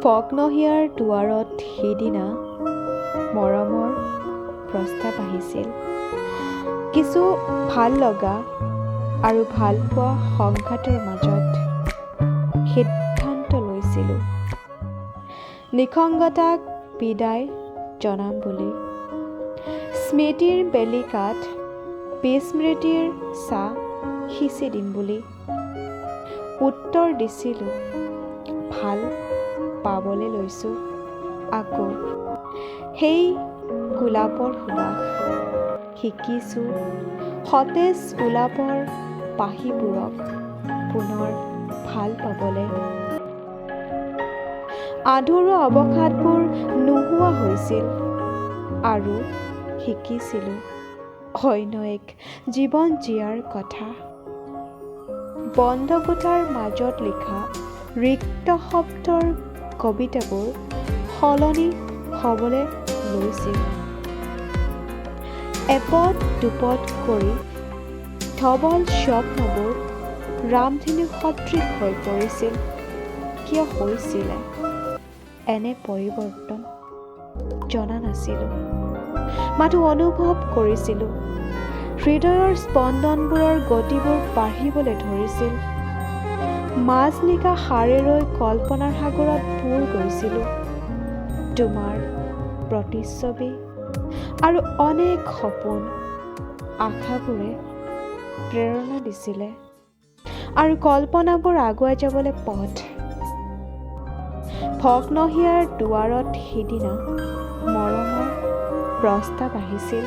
ভগ্ন হিয়াৰ দুৱাৰত সিদিনা মৰমৰ প্ৰস্তাৱ আহিছিল। কিছু ভাল লগা আৰু ভালপোৱা সংঘাতৰ মাজত সিদ্ধান্ত লৈছিলোঁ নিসংগতাক বিদায় জনাম বুলি, স্মৃতিৰ বেলিকাত বিস্মৃতিৰ ছাঁ সিঁচি দিম বুলি। উত্তৰ দিছিলোঁ, ভাল পাবলৈ লৈছোঁ আকৌ সেই গোলাপৰ সুবাস। শিকিছোঁ সতেজ গোলাপৰ পাহিবোৰক পুনৰ ভাল পাবলৈ। আধৰুৱা অৱসাদবোৰ নোহোৱা হৈছিল আৰু শিকিছিলোঁ অন্য এক জীৱন জীয়াৰ কথা। বন্ধ কোঠাৰ মাজত লিখা ৰিক্ত শব্দৰ কবিতাবোৰ সলনি হ'বলৈ লৈছিল। এপদ দুপদ কৰি ধবল স্বপ্নবোৰ ৰামধেনু সদৃশ হৈ পৰিছিল। কিয় হৈছিলে এনে পৰিৱৰ্তন জনা নাছিলোঁ, মাথোঁ অনুভৱ কৰিছিলোঁ হৃদয়ৰ স্পন্দনবোৰৰ গতিবোৰ বাঢ়িবলৈ ধৰিছিল। মাজনিশা সাৰে ৰৈ কল্পনাৰ সাগৰত বুৰ গৈছিলোঁ। তোমাৰ প্ৰতিচ্ছবি আৰু অনেক সপোন আশাবোৰে প্ৰেৰণা দিছিলে আৰু কল্পনাবোৰ আগুৱাই যাবলৈ পথ। ভগ্ন হিয়াৰ দুৱাৰত সিদিনা মৰমৰ প্ৰস্তাৱ আহিছিল।